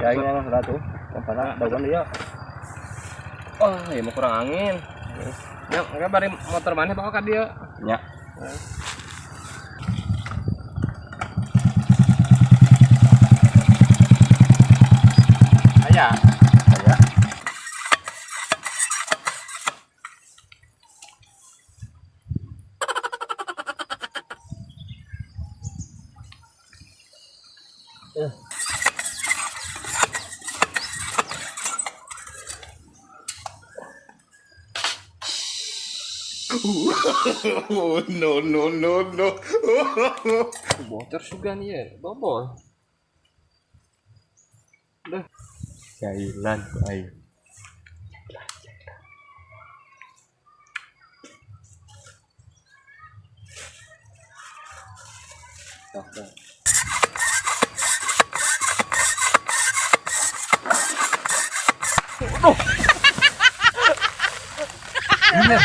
Ya aing mah sudah tuh. Tempatna daun dia. Oh, ya mau kurang angin. Ya, enggak bari motor mana bawa ka dieu. Nya. Aya. Aya. Oh, no, no, no, no. Bocor juga nih ya, bobol. Udah. Jailan ku aing. Tuh, tuh. Aduh. Bener.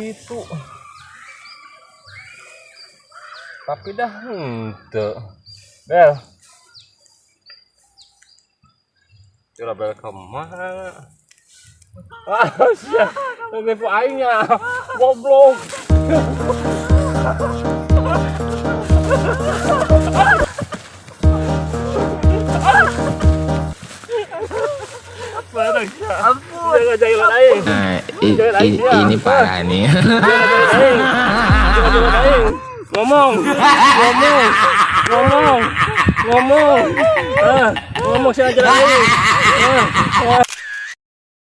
Gitu. Tapi dah henteu. Bel. Kira bel kemana? Ah, sia. Nipu aingnya. Goblok. Barang sia. Ampun. Jangan jailan aing. Nah, ini parah nih. Jangan aing. Jangan aing. Ngomong. Ngomong. Ngomong. Ngomong. Ah, ngomong sia jalan aing. Ah, ah.